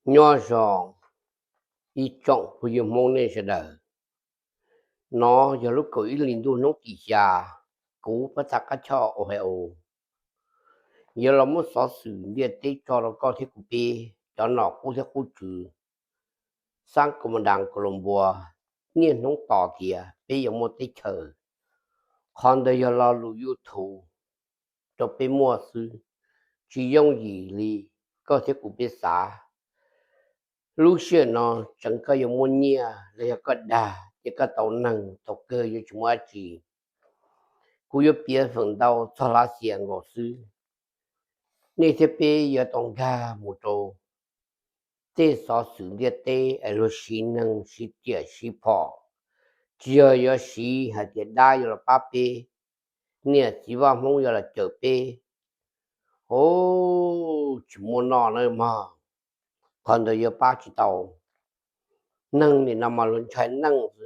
Nyob zoo ib tsoom phooj ywg Hmoob nej sawv daws. No yog lub kaum ib hlis ntuj hnub tim xya, kuv Pab Txha Qab Choj Ohio yuav los muab xov xwm ntiaj teb tso rau koj thiab kuv peb cov nom qub thiab qub tswv xab Koos Mas Das Koos Loos Npuas niaj hnub tos tias peb yuav muaj teb chaws. Qhov ntawd yog lo lus YouTube rau peb muaj xwb, tsis yooj yim li koj thiab kuv peb xav. Lub sij hawm no tseem koj yuav muaj nyiaj los yog koj dag ces koj tau neeg tau kawg, yuav tsis muaj dab tsi. Kuv yuav piav feem ntau txog Lav Xias nkaus xwb. Nej thiab peb yuav tau nkag mus rau tej xov xwm ntiaj teb es luag siv neeg siv riam siv phom, tsis yog yuav siv hais tias dab yuav los pab peb, niam txiv vaj Hmoob yuav los cawm peb. Ub, tsis muaj noj na mog. Qhov ntawd yuav pab tsis tau. Neeg nim no mas luag ntshai neej xwb,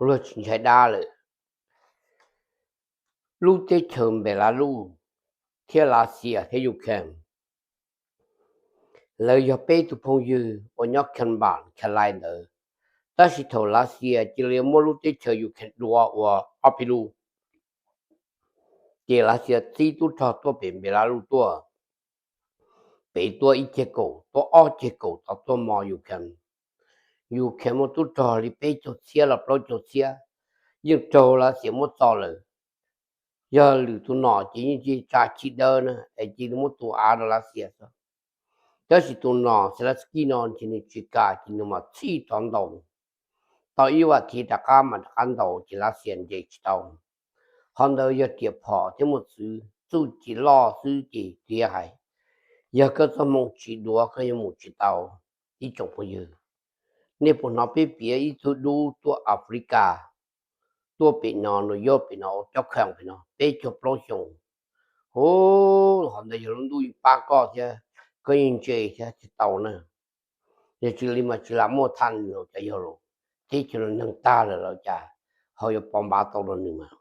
luag tsis ntshai dab lawm. Lub teb chaws Npes Las Luj thiab Lav Xias thiab Ukraine, lawv yog peb tug phooj ywg uas nyob Khees Npas Khees Lais ntawd. Tab sis thaum Lav Xias cia li muab lub teb chaws Ukraine dua ua ob peb lub, ces Lav Xias txib tub rog tuaj pem Npes Las Luj tuaj. Pem tuaj ib ceg kaum, tuaj ob ceg kaum tod tuaj mos Ukraine. Ukraine muaj tub rog li peb caug txhiab los plaub caug txhiab, yeej raug Lav Xias muab txo lawm. Yog lwm tus nom ces yeej cia tsa chim dawb na es cia li muab tu av rau Lav Xias xwb. Tab sis tus nom Zelensky no ces nws tsis kam, ces nws mam txhij rov ntaus tau ib vas thiv rov qab mas rov qab ntaus ces Lav Xias nres tsis tau. Qhov ntawd yog riam phom thiab muaj txwv, txuj ci loj xwb ces tiav hais, yog koj txoj hmoo tsis duav koj yuav mus tsis tau. Ib tsoom phooj ywg, nej puas hnov peb piav ib tug dub tuaj Africa, tuaj pem no, New York pem no, ua cob khoom pem no peb caug plaub xyoos. Ub, qhov ntawd yog lub ntuj yeej pab koj thiab, koj yeej ntse thiab tsis tau na. Yog tsis li mas tsis lam muaj thaj nws los cov yog los teb chaws los neeg tag lawm los cas ho yuav pov npav tau rau nws mas.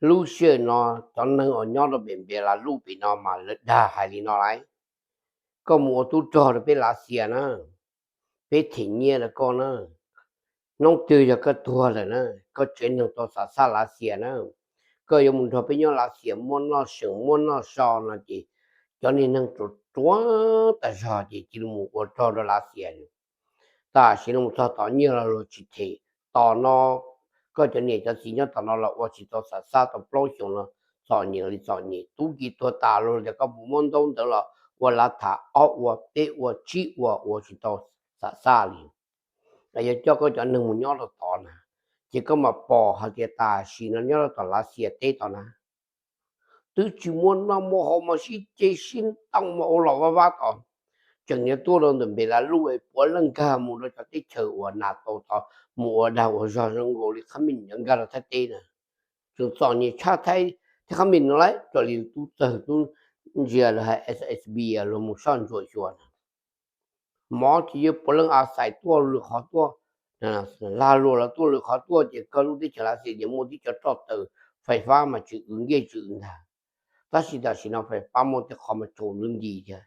Lub sij hawm no cov neeg uas nyob rau pem Npes Las Luj pem no mas lawv dag hais li no lauj: Koj mus ua tub rog rau peb Lav Xias na, peb them nyiaj rau koj na. Hnub twg yog koj tuag lawm na, koj tsev neeg tau xam xaj Lav Xias na, koj yuav mus nrog peb nyob Lav Xias muaj noj seem muaj noj so no ces cov niag neeg ruam ruam tas zog ces cia li mus ua rog rau Lav Xias. Tam sim no mus txog tom nyiaj los luag tsis them. Tom no koj cov niam cov txiv nyob tom no los ua tsis tau xam xaj, tau plaub xyoos no txom nyem li txom nyem, tub ci tuag tas los tias koj puas muab ntaub ntawv los ua lav tham ob ua peb ua tsib ua ua tsis tau xam xaj li. Yog coj koj cov neeg mus nyob rau tod na, ces koj mam pom hais tias tam sim no nyob rau tom Lav Xias teb tod na, twb tsis muaj noj muaj haus mas sib ceg sib ntaus mas ua los vaj vab tod. Tseem yuav tuaj rau ntawm Npes Las Luj puav leej nkag mus rau cov teb chaws uas NATO tod, mus ua dag ua zog zoo nkaus li Khab Mis nkag rau Thaib teb na. Tseem txom nyem tshaj Thaib thiab Khab Mis no lauj, raws li tub txawg tub ntsia lawv hais S S B luag mus soj ntsuam xyuas na. Mov ces yuav puav leej a xais tuaj lwm qhov tuaj, lag luam los tuaj lwm qhov tuaj, ces kawg lub teb chaws Lav Xias ces muaj tib co roj taws, fais fab mas tsis w nkiaj tsis w ntag. Tab sis tam sim no fais fab muaj tej qhov mas tsaus ntuj nti thiab.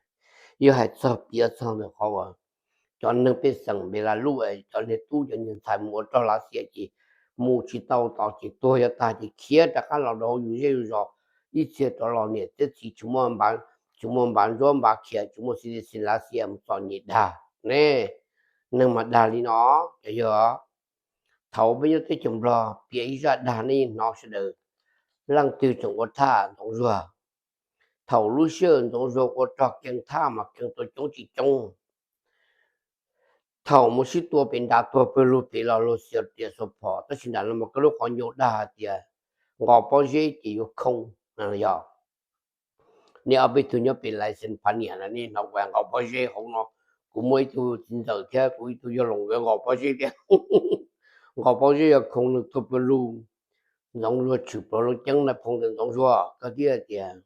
Yog hais txog piav txog ntawm qhov uas cov neeg pej xeem Npes Las Luj, cov niag tub cov niag ntxhais mus ua rog Lav Xias ces mus tsis tau tod ces tuag yuav tag ces khiav rov qab los rau hauv yus zej yus zos, ib txhia rov los niam thiab txiv tsis muaj, tsis muaj npav ntsuab npav khiav, tsis muaj citizen Lav Xias mus txom nyem dag ne. Neeg mas dag li no, cov yawg. Thaum peb nyob teb chaws Nplog piav ib zaj dag nej yeej hnov sawv daws, leej twg tseem ua thaj Ntxoov Zuag. Thaum lub sij hawm Ntxoov Zuag ua rog kees thaj mas kees tau coob tsis coob. Thaum mus sib tua pem nrad tuag pawg lug pem los luag xiav riam xuas phom, tab sis nram no mas koj lub qhov ncauj dag hais tias nqos pob zeb ces yuav khoo. Yog nej ob peb tug nyob pem License Phav Niam na, nej hnov ua nqos pob zeb hauv no. Kuv muaj ib tug txiv ntxawm thiab kuv ib tug yawg laus nkawd nqos pob zeb thiab. Nqos pob zeb yuav khoo nws tuag pawg lug. Ntxoov Zuag tshwm plaws loo ceeb na, phoo ntawm Ntxoov Zuag, koj thiaj tias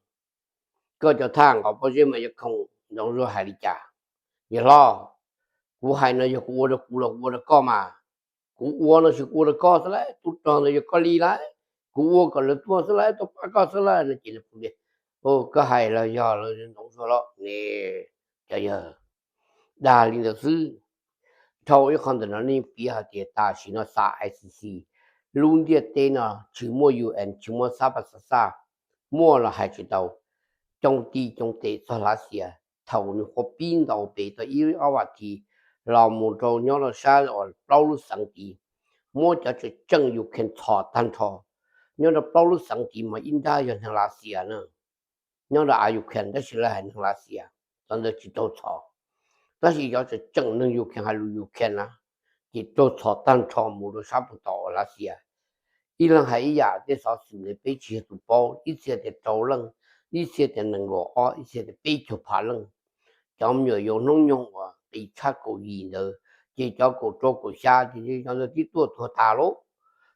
koj cov thaj nqos pob zeb mas yuav khoo. Ntxoov Zuag hais li cas? Yawg hlob, kuv hais no yog kuv ua rau kuv los kuv ua rau koj mas? Kuv ua no tsis kuv ua rau koj xwb lauj, tub rog ntawd yog koj li lauj, kuv ua kom lawv tuag xwb lauj, tuaj pab koj xwb lauj no ces, koj hais los yog lawm Ntxoov Zuag los ne. Cov yawg, dag li ntawd xwb. Dhau ib qho ntawm no nej piav hais tias tam sim no xav ICC, lub ntiaj teb no tsis muaj UN, tsis muaj xab pas xav xaj, muaj los hais tsis tau. Coob tij coob tes txog Lav Xias, thaum nws qhuav pib ntaus pem tau ib ob vas thiv los mus rau nyob rau sab uas plaub lub xeev tid, muab cov tseem tseem Ukraine txhom tag nrho. Nyob rau plaub lub xeev tid mas ib nrab yog neeg Lav Xias na, nyob rau Ukraine tab sis lawv hais neeg Lav Xias, cov ntawd tsis raug txhom. Tab sis cov tseem tseem neeg Ukraine hais lus Ukraine na, ces raug txhom tag nrho mus rau sab puag tom uas Lav Xias. Ib leeg hais ib yam, tej xov xwm ntawd peb tsis yog tus paub, ib txhia tias rau leej, ib txhia tias nees nkaum ob, ib txhia tias peb caug phav leej. Cov me nyuam yaus hnub nyoog uas qis tshaj kaum yim ntawd, ces cov kaum rau kaum xya ces cov ntawd twb tuaj tuag tas lauj.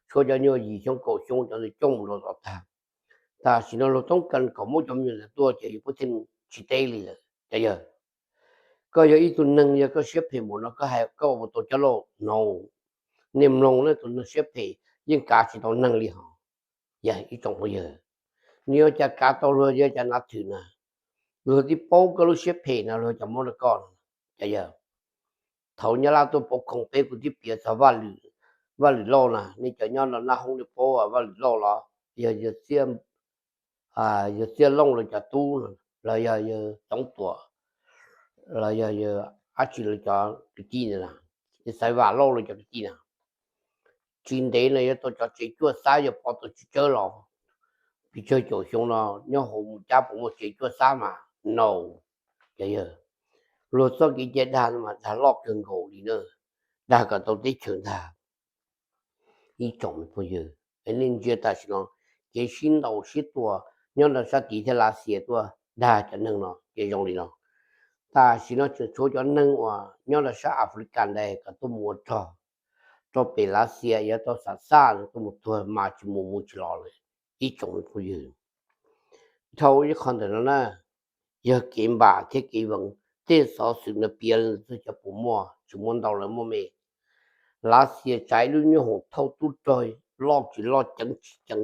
Tshuav cov nyuag yim xyoo kaum xyoo cov ntawd coj mus rau tom tag. Tam sim no luag toob kas kom muab cov me nyuam ntawd tua ces yus pub txheej tsis teb li lawm cov yawg. Koj yog ib tug neeg, yog koj siab phem npaum no koj hais koj ua tau cov lauj no, nej mloog na, tus neeg siab phem yeej kav tsis tau neeg li hos. Yog ib tsoom phooj ywg, nws yuav cas kav tau luag, yuav cas nav thwm na. Luag twb paub koj lub siab phem no luag cas muab rau koj no. Cov yawg, thaum Nyab Laj tuaj pauv khoom peb kuv twb piav txog Vaj Lwm Lauj na, nej cov nyob rau Naj Hoob nej paub Vaj Lwm Lauj los? Yog yawg Txiaj Looj lawv cov tub, los yog yawg Txoov Tuam, los yog yawg dab tsi lawv cov kwv tij ntawd na, yawg Xaiv Vam Lauj lawv cov kwv tij na. Tsis ntev no yuav tau cov tsev cuaj xab, yuav pov tau tsis tsawg los, pes tsawg caum xyoo no nyob hauv mus cab puas muaj tsev cuaj xab mas no. Cov yawg, luag txoj kev cai dag no mas dag loj kawg nkaus li na, dag kom tau teb chaws ntag. Ib tsoom phooj ywg, nej ntsia tam sim no kev sib ntaus sib tua nyob rau sab tid thiab Lav Xias tuaj dag cov neeg no ces zoo li no. Tam sim no tseem tshuav cov neeg uas nyob rau sab Africa ntawd kom tuaj mus ua rog rau pem Lav Xias, yuav tau xam xaj tuaj mus tuag mas tsis mus mus tsis los lawm. Ib tsoom phooj ywg, dhau ib qho ntawm no na, yog kev npam thiab kev veev, tej xov xwm no piav li ntawd txog cov puas muaj, tsis muaj ntau lawm muaj me. Lav Xias tsa ib lub nyoob hoom thauj tub rog loj tsis loj ceev tsis ceev,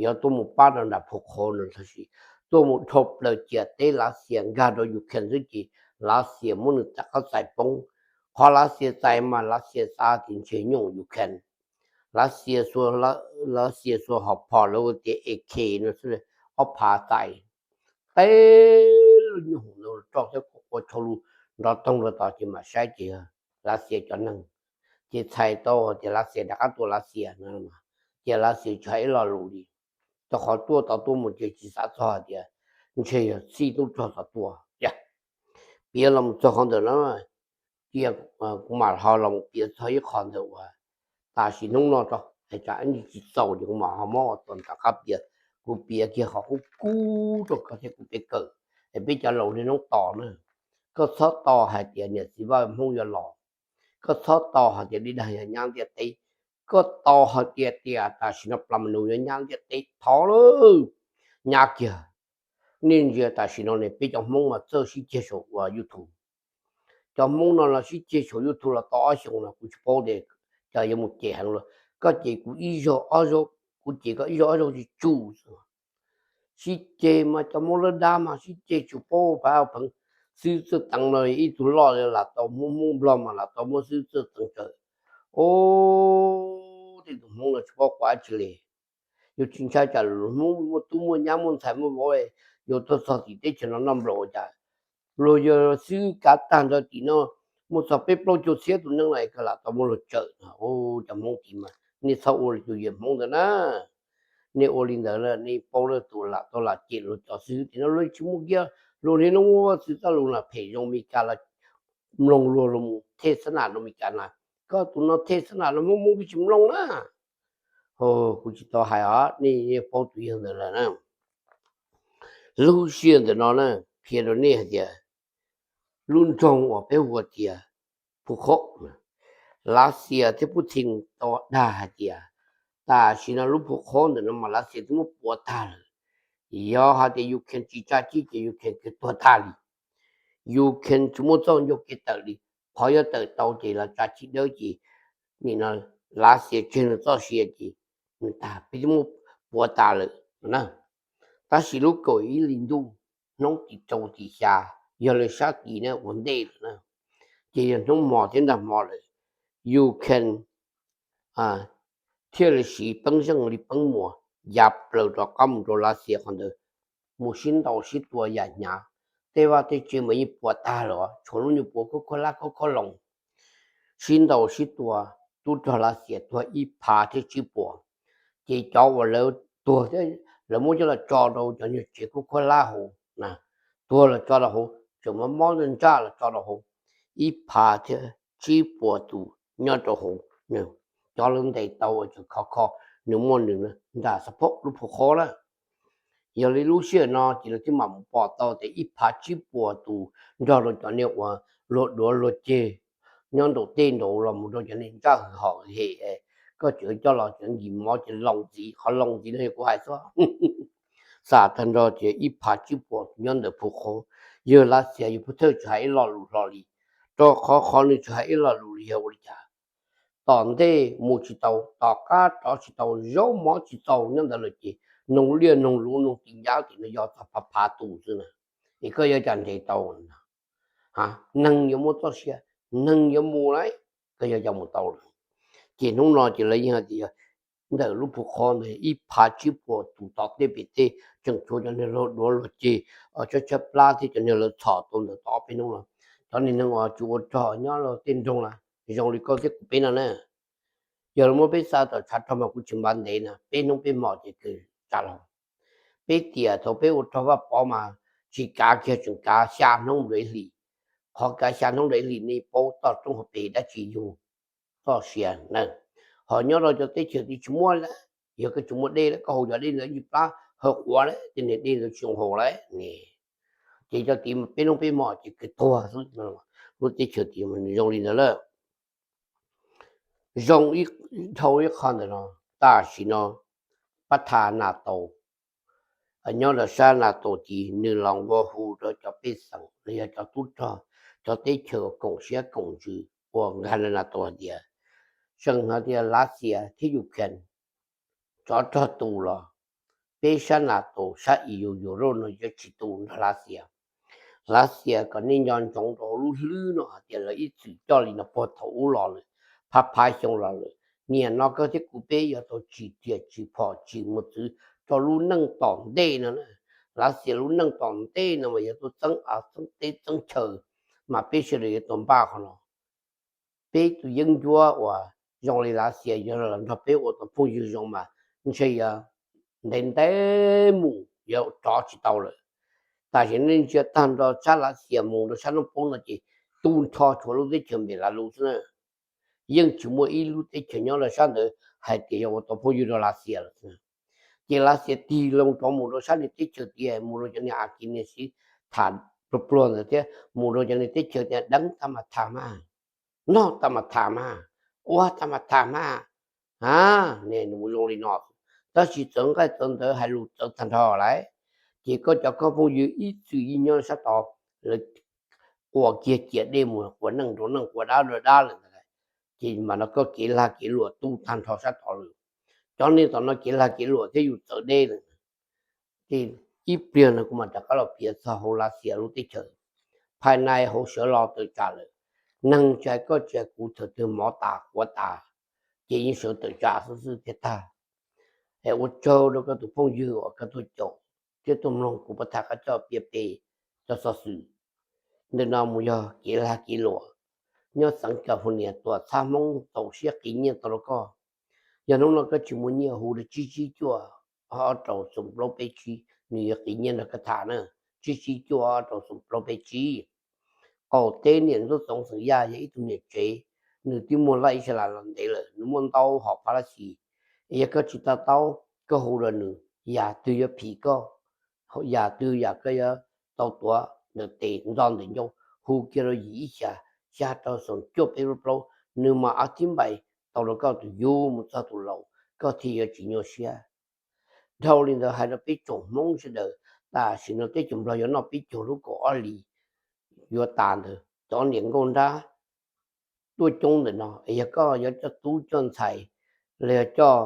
yuav tuaj mus pab rau nram Phu Qhov no lossis tuaj mus dhau plaws ciam teb Lav Xias nkag rau Ukraine xwb ces Lav Xias muab nws txais qab txais poob. Qhov Lav Xias txais mas Lav Xias xav tias ntshe nyooj Ukraine. Lav Xias, Lav Xias xuas hom phom lawv ua tias A K no xwb, ob phav txais teb lub nyoob hoom no roj thiab qua qua tshau lug nrov toog rau tod ces mam saib ces yog Lav Xias cov neeg. Ces txhais tau tias Lav Xias rov qab tua Lav Xias no, ces Lav Xias tsis hais ib lo lus li, rau qhov tuaj tod tuaj mus ces tsis xav txog hais tias ntshe yog txij tub rog tod tua. Piav los mus txog qhov ntawm no, cia kuv mam ho los mus piav txog ib qho ntawm uas tam sim hnub no tso, hais tsam ib ntsis tsis txaus ces kuv mam ho muab ua tom tom qab piav. Kuv piav kiag qhov kub kub rau koj thiab kuv peb kawm, es peb cov laus niaj hnub tos na. Koj txhob tos hais tias niam txiv vaj Hmoob yuav los, koj txhob tos hais tias li dag yog nyab ntiaj teb, koj tos hais tias tias tam sim no plas ma nus yuav nyab ntiaj teb thov lawm, nyab kiag. Nej ntsia tam sim no ne peb cov Hmoob mas txawj sib ceg saum ua YouTube. Cov Hmoob no los sib ceg saum YouTube los tau ob xyoos no kuv tsis paub tias cov yuav mus cem heev los. Koj cem kuv ib zaug ob zaug, kuv cem koj ib zaug ob zaug tsis tsum. Sib ceg mas cov Hmoob lawv dab mas sib ceg tsis paub pab pheev. Xib Txawj Teev no ib tug loj lam tau Hmoob, Hmoob Nplog mas lam tau muab Xib Txawj Teev tsawm. O, tej tus Hmoob no tsis paub quav dab tsi li. Yus tsis ntshai tsam Hmoob muaj tub muaj nyab muaj ntxhais muaj vauv, yus tuaj txog tim teb chaws no noj nplaum ua cas. Luag yog xib hwb kav tag nrho tim no muaj txog peb plaub caug txhiab tus neeg no es koj lam tau muab luag tsawm no. Cov Hmoob tim mas nej txhob ua li tus yawg Hmoob ntawd na. Nej ua li ntawd lawm nej paub lawm tus lam tau lam cem luag cov xib hwb tim no luag tsis muaj kiag. Luag niaj hnub muab Vajtswv txoj lus no phem zoo Meskas los mloog luag los thej xab nam rau Meskas na. Koj tus no thej xab nam rau Hmoob, Hmoob twb tsis mloog na. Kuv tsis tau hais os, nej yeej paub tus yawg ntawd lawm na. Lub sij hawm ntawm no na, qhia rau nej hais tias lub nroog uas peb hu ua tias Phu Khob, Lav Xias thiab Puj Thin tau dag hais tias tam sim no lub Phu Khob ntawm no mas Lav Xias twb muab puav tag lawm. Yog hais tias Ukraine tsis tsa chib ces Ukraine kawg tuag tag li. Ukraine tsis muaj txoj ncauj kev tawm li. Qhov yuav tawm tau ces los tsa chib dawb ces nim no Lav Xias tseg nws txoj sia ces nws tag, peb twb muab puav tas lawm na. Tab sis lub kaum ib hlis ntuj hnub tim rau tim xya yog li sab kis na ua ntej lawm na. Ces yog hnub hmo thiab nag hmo lawm, Ukraine thiaj li siv peeb zeej li peeb muas ya plaws rov qab mus rau Lav Xias qhov ntawd, mus sib ntaus sib tua yam hnyav. Tej vaj tej tsev mas yeej puas tag lawm, tshuav lub nyuag puas khuab khuab lab khuab khuab loo, sib ntaus sib tua, tub rog Lav Xias tuag ib phav thiab tsib puas. Ces cov uas lawv tuag thiab lawv muab coj los tso rau cov nyuag tsev khuab khuab lab hauv, tuag los tso rau hauv, tseem muab mob ntsaj los tso rau hauv, ib phav thiab tsib puas tus nyob rau hauv. Cov lawv ntes tau uas tseem khov kho, nws muaj nws nram xab phob lub phu qhob na. Yog li lub sij hawm no ces lawv thiaj mam mus pom tau tias ib phav tsib puas tus nrog rau cov niag uas luag duav luag ceg nyob nraum tej nraud los mus rau cov niag ntsaj hwm hom hem, koj tseem coj los cov nkis mov ces loo ntxiv, qhov loo ntxiv no yog kuv hais xwb. Xam tag nrho ces ib phav tsib puas tus nyob ntawm phu qhob. Yog Lav Xias yog pub thawj tsis hais ib lo lus hlo li, rau qhov qhov nws tsis hais ib lo lus li yog ua li cas? Tom ntej mus tsis tau, tom qab rov tsis tau, zaub mov tsis txaus nyob ntawd lawm ces noog liaj noog luv noog tis ncab ces nws yog txog phav phav tus xwb na. Es koj yuav cas nres tau? Neeg yuav muaj txoj sia, neeg yuav mus lauj, koj yuav cas mus tau lawm? Ces hnub no ces lawv yeej hais tias yog ntawm lub phu qhob ntawd ib phav tsib puas tus tom tej pem tej tseem tshuav cov niag luag duav luag ceg, tshaib tshaib plab thiab cov niag lawv txhom tau ntawm tau ob peb hnub no. Cov niag neeg uas tsis ua rog nyob rau tej nroog na, zoo li koj thiab kuv peb no na, yog lawv muab peb xa tom tshav rog mas kuv tsis npaj ntev na, peb hnub peb hmos ces kawg tsa los. Peb tiam thaum peb ua rog Vaj Pov mas tsis kav kiag, tseem kav xya hnub rau ib hlis. Qhov kav xya hnub rau ib hlis nej paub toj roob hauv pes dab tsi yug txoj sia na? Ho nyob rau cov teb chaws tid tsis muaj lawm, yog koj tsis muaj dej lawm, koj haus cov dej ntawd ib ncig plab haw quav lawm, tej niag dej ntawd tsis zoo haus lawm ne. Ces cov tid peb hnub peb hmos ces kawg tuag xwb. Lub teb chaws tid mas nws zoo li ntawd lawm. Zoo dhau ib qho ntawm no, tam sim no pab tha NATO, nyob rau sab NATO tid nws los nqua hu rau cov pej xeem los yog cov tub rog, cov teb chaws koom siab koom ntsws uas nkag rau NATO hais tias, tseem hais tias Lav Xias thiab Ukraine tsov rog tu los peb sab NATO sab E U Europe no yuav tsis tu nrog Lav Xias. Lav Xias kom nej nco ntsoov rau hauv lub hlwb no hais tias lawv ib txwm coj li no puag thaum ub los lawm, phav phav xyoo los lawm. Niaj no koj thiab kuv peb yuav tau tsim riam tsim phom tsim mos txwv rau lub neej tom ntej no na. Lav Xias lub neej tom ntej no mas yuav tuaj txeeb av txeeb teb txeeb chaw, mas peb sawv daws yuav tau npaj qhov no. Peb tus yeeb ncuab uas zoo li Lav Xias yuav los nrog peb ua tus phooj ywg zoo mas ntshe yuav ntev ntev mus yuav rov tsis tau lawm. Tam sim no nej ntsia tag nrho sab Lav Xias mus rau sab hnub poob no ces tu nrho tshuav lub teb chaws Npes Las Lus xwb na. Yeej tsis muaj ib lub teb chaws nyob rau sab ntawd hais tias yog ua tus phooj ywg rau Lav Xias lawm. Ces Lav Xias tig loo rov mus rau sab niag teb chaws tias mus rau cov niag As Ki Nias Sis tham pluag pluag ntawd thiab mus rau cov niag teb chaws tias deev tag mas tham mas, noj tag mas tham mas, ua tag mas tham mas. A, ne nws mus zoo li no, tab sis txawv nqaij txawv ntawv hais lus txawv tag nrho lawm. Ces koj cov koj phooj ywg ib txwm yeej nyob sab tod, lawv quas kiag ciam dej mus quas neej rau neej quas dab rau dab lawm ntag. Ces mas no koj kev lag kev luam tu tag nrho sab tod lawm. Cov neeg tom no kev lag kev luam thiab yus txawv deb lawm. Ces ib pliag no kuv mam rov qab los piav txog hauv Lav Xias lub teb chaws, phais nais hauv sawv los tawm tsam lawm. Neeg tsis hais koj tsis hais kuv thaum twg mov tas quav tas, ces yeej sawv tawm tsam xwb xwb thiaj tag. Es ua tsaug rau koj tus phooj ywg uas koj tuaj caum thiab tuaj mloog kuv pab tham qab coj piav pe cov xov xwm. Ntawm no mus yog kev lag kev luam nyob xeev California, tuam txhab Hmoob txaus siab qiv nyiaj tau rau koj. Yog hnub no koj tsis muaj nyiaj hu rau tsib tsib cuaj ob rau xoom plaub peb tsib, nws yuav qiv nyiaj nrog koj tham na. Tsib tsib cuaj ob rau xoom plaub peb tsib. Qaum teb niam ntxub Txoov xeem Yaj yog ib tug niam tsev, nws twb muaj laj ib sab las los ntev lawm, nws muaj ntau hom phab lab xis. Yog koj tsis to taub, koj hu rau nws, yam twg yuav phim koj, yam twg yam koj yuav tau tuav ntawm tes ntxo ntawm ncauj, hu kiag rau yim ib xya, xya rau xoom cuaj peb plaub, nws mam ob thib npais tau rau koj tus yug mus txog tus laus, koj thiaj yuav tsis nyuaj siab. Dhau li ntawd hais rau peb tsoom Hmoob sawv daws, tam sim no teb chaws Nplog yuav noj peb caug lub kaum ob hlis yuav tas ntawd, cov niam nkauj nrab tuaj coob ntawm no, es yog koj yuav coj tub coj ntxhais los yog coj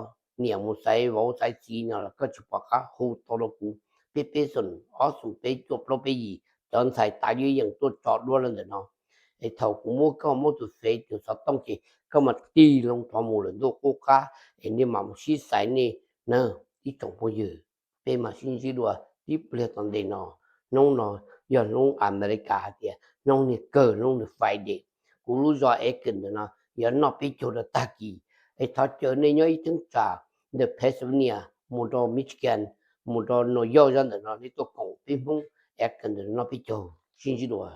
niam mus xaiv vauv xaiv txiv no los koj tsis pom qab hu tau rau kuv, peb peb xoom, ob xoom peb cuaj plaub peb yim, cov ntxhais tav yeeb yeem tuaj tso duab lawm ntawm no. Es thaum kuv muab koj muab tus fev tus xov tooj ces koj mas tig loo rov mus lawm ntuj qub qab es nej mam mus sib xaiv nej na, ib tsoom phooj ywg. Peb mam sib ntsib dua tib pliag tom ntej no. Hnub no yog hnub Amelikas hais tias hnub niag kawg, hnub niag Friday. Kuv lub zos Aiken ntawm no yuav noj peb caug rau tag kis. Es thov caw nej nyob ib cheeb tsam ntawm Pennsylvania mus rau Michigan, mus rau New York zaj ntawm no nej tuaj koom peb Hmoob Aiken ntawm no noj peb caug. Sib ntsib dua.